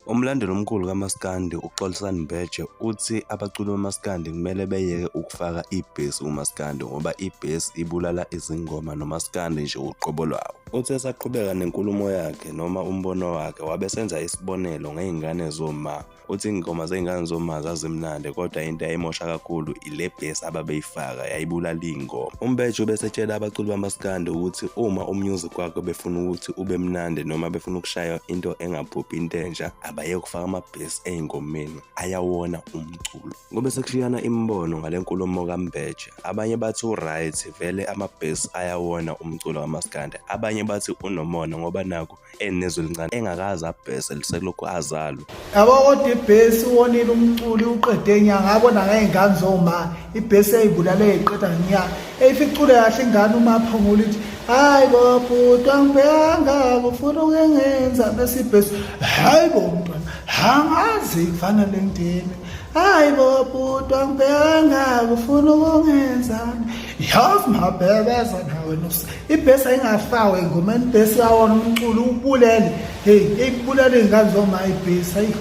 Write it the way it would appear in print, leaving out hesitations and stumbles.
Umlandeli omkhulu kamaskandi uXolisani Mbeje uthi abaculi bamaskandi kumele beyeke ukufaka ibhesi kumaskandi ngoba ibhesi ibulala izingoma nomaskandi nje uqobo lwawo. Uthi esaqhubeka nenkulumo yakhe noma umbono wakhe wabe esenza isibonelo ngey'ngane zoma. Uthi iy'ngoma zey'ngane zoma zazimnandi kodwa into eyayimosha kakhulu ile bhesi ababeyifaka yayibulala iy'ngoma. UMbeje ubesetshela abaculi bamaskandi ukuthi uma umusic wakhe befuna ukuthi ube mnandi noma befuna ukushaya into engaphuphi into entsha abayeke ukufaka amabhesi ey'ngomeni ayawona umculo. Kube sekushiyana imibono ngale nkulumo kaMbeje. Abanye bathi u-right vele amabhesi ayawona umculo kamaskandi, abanye bathi unomona ngoba naku enezwi elincane engakaze abhese liselokhu azalwa. Yabo kodwa ibhesi uwonile umculi uqede inyanga yabona ngey'ngane zoma ibhesi eyibulale eyiqeda ngenyanga eyificule kahle ingane uma phungula ithi hayi bo bhuti angibhekanga ufuna ukungenza bese ibhesi hayi bo mntwana angazi kufana lendini hayi bo bhuti angibhekanga ufuna ukungenzani yazi mabhebeza nawe ibhesi ayingafakwa engomeni ibhesi yawona umculo ubulele heyi ikubulele iy'ngane zoma ibhesi ayi.